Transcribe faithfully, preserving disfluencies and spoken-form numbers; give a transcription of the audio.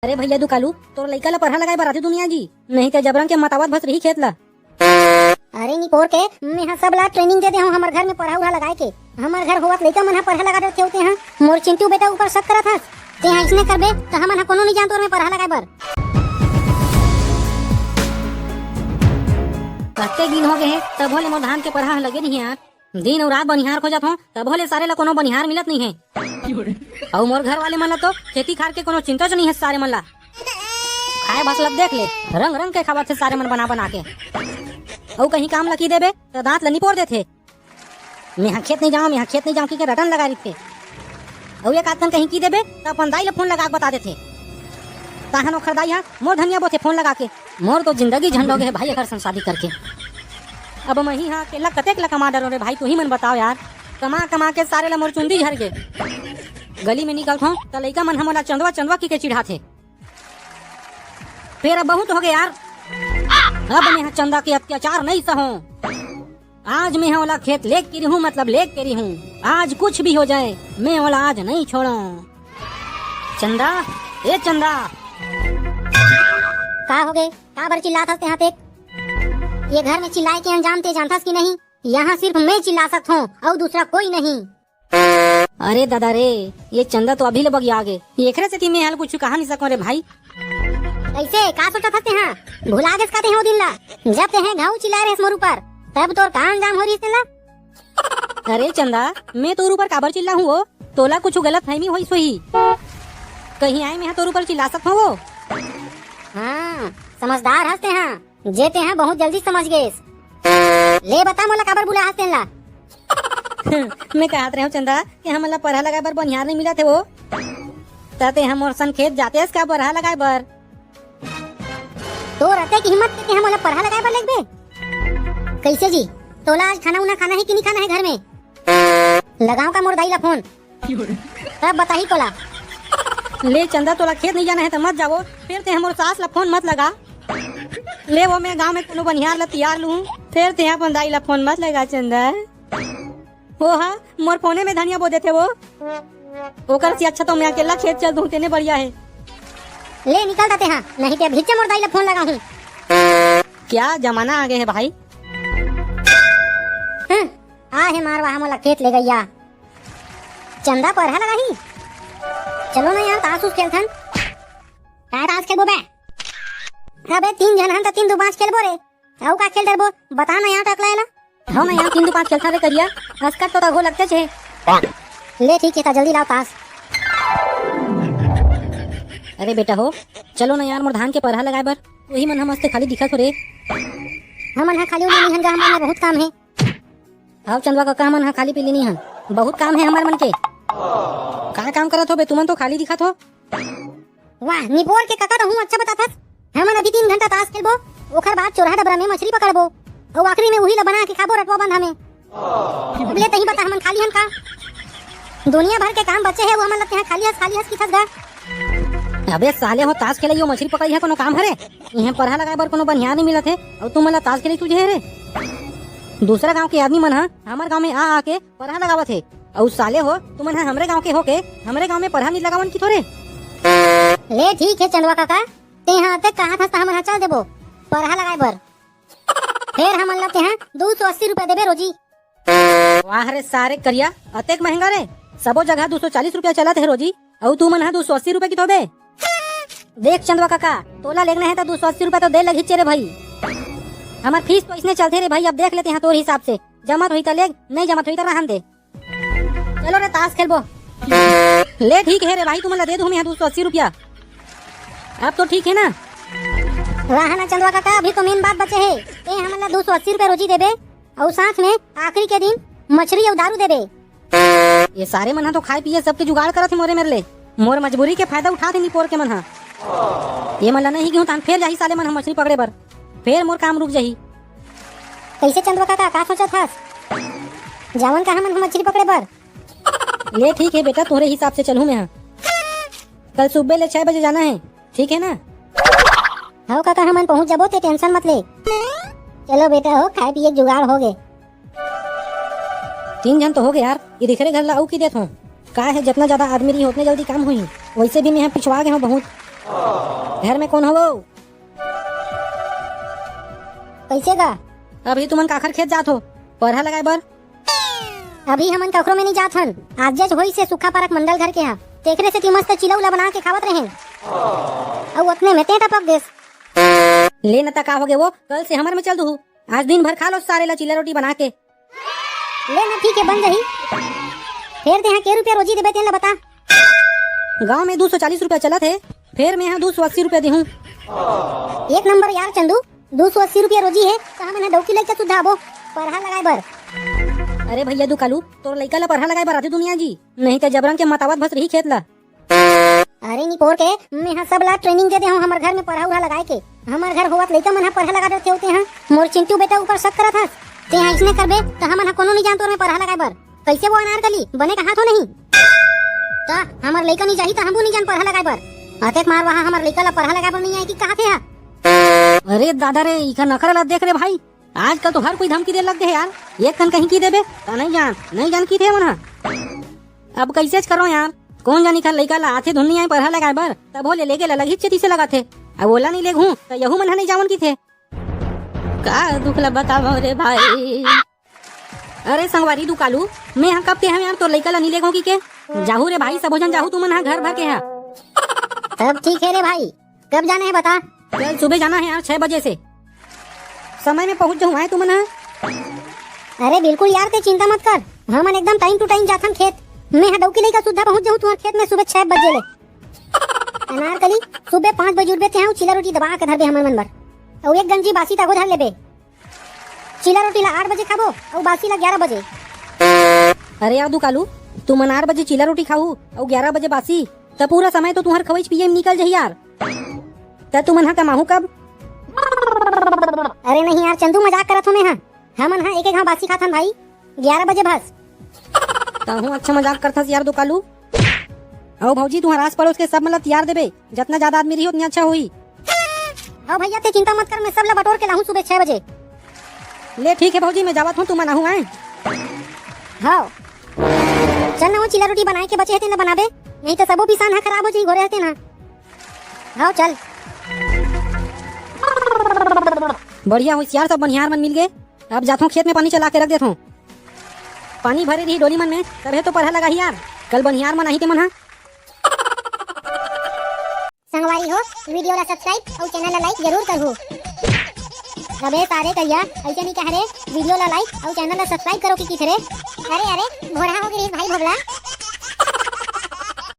अरे भैया दुकालू, तोर लइका ला परहा लगाए बर आथे दुनिया जी, नहीं ते जबरन के मतावत भस रही खेत ला। अरे निपोर के, मेंहा सब ला training दे दे हूँ हमर घर में परहा उरहा लगाए के। हमर घर होवत लइका मन ह परहा लगा देथे होते हैं। मोर चिंटू बेटा ऊपर शक करत हस। तेंहा इसने करबे त हमन ह कोनो नहीं जान तोर में परहा लगाए बर। कतेक दिन हो गए हे, तभो ले मोर धान के परहा ह लगे नहीं यार। दिन अउ रात बनिहार खोजत हों, तभो ले सारे ला कोनो बनिहार मिलत नहीं हे। अउ मोर घर वाले मन ला तो खेती खार के कोनो चिंता च नहीं हे सारे मन ला। खाए बस ला देख ले, रंग रंग के खावत हे सारे मन बना बना के। अउ कहीं काम ला की देबे, त दांत ला निपोर देथे। मेंहा खेत नहीं जाऊं, मेंहा खेत नहीं जाऊं, कि के रटन लगा रहिथे। अउ एक आध कन कहीं की देबे, त अपन दाई ला फोन लगा के बता देथे। ताहन ओखर दाई हा मोर धनिया बोथे फोन लगा के। मोर तो जिंदगी झंड हो गए हे भाई, एकर संग शादी करके। अब मही हा अकेला कतेक ला कमा डरो रे भाई, तुही मन बताओ यार। कमा कमा के सारे ला मोर चुंदी झर गे। गली में निकलथों, त लइका मन ह मोला चंदवा चंदवा की के चिढ़ाथे। फेर अब बहुत हो गए यार, अब मेंहा चंदा के अत्याचार नहीं सहूं। आज मेंहा ओला खेत लेग के रहूं, मतलब लेग के रहूं। आज कुछ भी हो जाए, मैं ओला आज नहीं छोड़ों। चंदा, ए चंदा। का हो गए? काबर चिल्लात हस तेंहा तेक? ये घर में चिल्लाए के अंजाम ते जानथस कि नहीं? यहाँ सिर्फ मैं चिल्ला सकत हों, अउ दूसरा कोई नहीं। अरे दादा रे, ये चंदा तो अभी ले बगिया गे। एकरे सेती मेंहा कुछ कहा नहीं सकों रे भाई। कैसे? का सोचत हस तेंहा? भुला गेस का तेंहा वो दिन ला, जब तेंहा घाव चिल्ला रहे मोर ऊपर, तब तोर का अंजाम हो रही तेला? अरे चंदा, मैं तोर ऊपर काबर चिल्ला हूँ वो? तोला कुछ गलत फहमी होइस होही। कहीं आए मेंहा तोर ऊपर चिल्ला सकत हों वो? हाँ, समझदार हस तेंहा। जे तेंहा बहुत जल्दी समझ गेस। ले बता मोला काबर बुला हस तेन ला? मैं कहत रहेंव चंदा कि हमन ला परहा लगाए बर बनिहार नहीं मिलत हे वो। त तेंहा मोर संग खेत जातेस का परहा लगाए बर? तोर अतेक हिम्मत के तेंहा मोला परहा लगाए बर लेगबे? कैसे जी? तोला आज खाना उना खाना हे कि नहीं खाना हे घर में? लगाओ का मोर दाई ला फोन? तब बताही तोला। ले चंदा, तोला खेत नहीं जाना हे त मत जावो, फेर तेंहा मोर सास ला फोन मत लगा। ले वो मैं गांव में कोनो बनिहार ला तियार लूं, फेर तेंहा अपन दाई ला फोन मत लगा चंदा। वो हा मोर फोने में धनिया बो देथे वो। ओकर से अच्छा तो मैं अकेला खेत चल दूं, तेने बढ़िया हे। ले निकल दा तेंहा, नहीं ते अभी मोर दाई ला फोन लगा हूं। क्या जमाना आ गए हे भाई। हं, आ हे मारवा हमला खेत ले गइया। चंदा परहा लगाही। चलो ना यार, तास उस खेलथन। काय तास खेलबो बे? अबे तीन झन हन त तीन दू पाँच खेलबो रे। अउ का खेल डरबो? बता ना यार टकला एला। हो ना यार, तीन दू पाँच खेलथन रे करिया। अस्कट तो तगो लगते छे। ले ठीक हे, त जल्दी लाओ तास। अरे बेटा हो, चलो ना यार, मोर धान के परहा लगाए बर। वही मन हम मस्त खाली दिखत हो रे। हमन हा खाली उली नहीं हन गा, हमन ला बहुत काम हे। हाव चंदवा कका, हमन हा खाली पीली नहीं हन, बहुत काम हे हमर मन के। का काम करत हो बे, तुमन तो खाली दिखत हो। वाह, निपोर के कका, तहूँ अच्छा बताथस। हमन अभी तीन घंटा तास खेलबो, ओखर बाद चोरहा डबरा में मछली पकड़बो, अउ आखिरी में उही ला बना के खाबो रटवा बंधा में। अब ले तही बता, हमन खाली हन का? दुनिया भर के काम बचे हे, वो हमन ला तेहा खाली हस, खाली हस किथस गा। अबे साले हो, तास खेलई हो मछली पकड़ई हे कोनो काम हरे? इहें परहा लगाए बर कोनो बनिहार नहीं मिलत हे, अउ तुमन ला तास खेलई सूझे हे रे? दूसरा गांव के आदमी मन ह हमर गांव में आ आके परहा लगावत हे, अउ साले हो, तुमन ह हमरे गांव के होके हमरे गांव में परहा नहीं लगावन की थोरे? ले ठीक हे चंदवा काका, तेहा अतेक कहाथस त हमन ह चल देबो परहा लगाए बर। फेर हमन ला तेहा दू सौ अस्सी रुपया देबे रोजी। वाह रे सारे करिया, अतेक महंगा रे। सबो जगह दू सौ चालीस रुपया चलत हे रोजी, अउ तुमन ह दू सौ अस्सी रुपया की थोबे। देख चंदवा काका, तोला लेगना हे त दू सौ अस्सी रुपया तो दे लगही चे रे भाई। हमर फीस तो इसने चलथे रे भाई, अब देख ले तेहा तोर हिसाब से, जमत होही त लेग, नहीं जमत होही त रहन दे। चलो रे तास खेलबो। ले ठीक हे रे भाई, तुमन ला दे दूं मैं दू सौ अस्सी रुपया। अब तो ठीक हे ना? रहा ना चंदवा काका, अभी तो मेन बात बचे हे। ते हमन ला दू सौ अस्सी रुपया रोजी देबे, अउ साथ में आखिरी के दिन मछली अउ दारू देबे। ये सारे मन ह तो खाए पिए सबके जुगाड़ करत हे मोरे मेर ले। मोर मजबूरी के फायदा उठात हे निपोर के मन ह। ये मन ला नहीं कहूं ताहन फेर जाही साले मन ह मछली पकड़े बर, फेर मोर काम रुक जाही। कैसे चंदवा काका, का सोचत हस? जावन का हमन ह मछली पकड़े बर? ले ठीक हे बेटा, तोहरे हिसाब से चलहूं मैं ह। कल सुबह ले छह बजे जाना हे, ठीक हे ना? हव काका, हमन पहुंच जाबो, ते tension मत ले। चलो बेटा हो, खाए पिए के जुगाड़ हो गे। तीन झन तो हो गे यार, ये दिखरे घर ला अउ की देत हो? का हे, जितना ज्यादा आदमी रही, उतने जल्दी काम होही। वैसे भी मैं ह पिछवा गे हूं बहुत। घर में कोन हवव? कइसे गा? अभी तुमन काखर खेत जात हो परहा लगाए बर? अभी हमन कखरो में नइ जात हन। आज जज होइस हे सुक्खा पारक मंडल घर के हा, तेखरे सेती मस्त चिला उला बना के खावत रहेन। अउ ओतने में तें टपक देस। ले न त का होगे वो, कल से हमर में चल दुहू। आज दिन भर खा लो सारे ला चिला रोटी बना के। ले न ठीक हे, बन जाही। फेर तेहा के रुपया रोजी देबे तेन ला बता। गांव में दू सौ चालीस रुपया चलत हे, फेर में हा दू सौ अस्सी रुपया देहूं। एक नंबर यार चंदू, दू सौ अस्सी रुपया रोजी हे, त हमन हा डौकी लइका सुद्धा आबो परहा लगाए बर। अरे भइया दुकालू, तोर लइका ला परहा लगाए बर आथे दुनिया जी, नहीं त जबरन के मतावत भस रही खेत ला। अरे निपोर के, मैं हा सब ला training दे दे हूं हमर घर में परहा उरहा लगाए के। हमर घर होवत लइका मन हा परहा लगा डरथे होते हां। मोर चिंटू बेटा ऊपर शक करत हस। तेहा इसने करबे त हमन हा कोनो नइ जान तोर में परहा लगाए बर। कइसे वो अनारकली, बने कहाथो नहीं? त हमर लइका नइ जाही त हमू नइ जान परहा लगाए बर। अतेक मार वहां हमर लइका ला परहा लगाए बर नइ आए कि कहाथे हा। अरे दादा रे, इखर नखरा ला देख रे भाई, आजकल तो हर कोई धमकी दे लग गे हे यार। एक कन कहीं की देबे त नइ जान, नइ जान किथे मन हा। अब कइसेच करो यार, कोन जानी खर लइका ला आथे धुन नइ आए परहा लगाए बर, तभो ले लेगे ला लगही चेती से लगाथे। अब ओला नइ लेगहूं त यहू मन हा नइ जावन किथे। का दुख ला बतावं रे भाई। अरे संगवारी दुकालू, मैं हा कब के हंव यार तोर लइका ला नइ लेगहूं किके। जाहू रे भाई, सबो झन जाहू तुमन हा घर भर के हा। तब ठीक हे रे भाई, कब जाना हे बता? कल सुबह जाना हे यार, छह बजे से। समय में पहुंच जाहूं आए तुमन हा। अरे बिल्कुल यार, तें चिंता मत कर, हमन एकदम time to time जाथन खेत। मैं हा डौकी लइका सुद्धा पहुंच जाहूं तुंहर खेत में सुबह छह बजे ले। अनारकली, सुबह पाँच बजे उठबे तेहा, चिला रोटी दबा के धरबे हमर मन बर। अउ एक गंजी बासी तको धर लेबे। चिला रोटी ला आठ बजे खाबो अउ बासी ला ग्यारह बजे। अरे यार दुकालू, तुमन आठ बजे चिला रोटी खाहू अउ ग्यारह बजे बासी, त पूरा समय तो तुंहर खवई पिए में निकल जाही यार। त तुमन हा कमाहू कब? अरे नहीं यार चंदू, मजाक करत हों मैं हा। हमन हा एक एक घांव बासी खाथन भाई, ग्यारह बजे भस। तहूं अच्छा मजाक करथस यार दुकालू। अउ भौजी, तुंहर आस पड़ोस के सब मन ला तियार देबे, जतना ज्यादा आदमी रही उतनी अच्छा होही। हव भइया, तें चिंता मत कर, मैं सब ला बटोर के लाहूं सुबह छह बजे। ले ठीक हे भौजी, मैं जावत हूं, तुमन आहू आए। हव। चल ना, वो चिला रोटी बनाए के बचे हे तेन ला बनाबे, नहीं त सबो पिसान हा खराब हो जाही, घोरे हते ना। हव चल। बढ़िया होइस यार, सब बनिहार मन मिल गे। अब जाथों खेत में पानी चला के रख देथों। पानी भरे रही डोली मन में, तभे तो परहा लगाही यार। कल बनिहार मन आही ते मन हा। संगवारी हो, video ला subscribe अउ channel ला like जरूर करहू। अबे सारे करिया, अइसे नइ कह रे, video ला like अउ channel ला subscribe करो कि किथे रे। अरे अरे, भोरहा हो गे रिहिस भाई भोगला।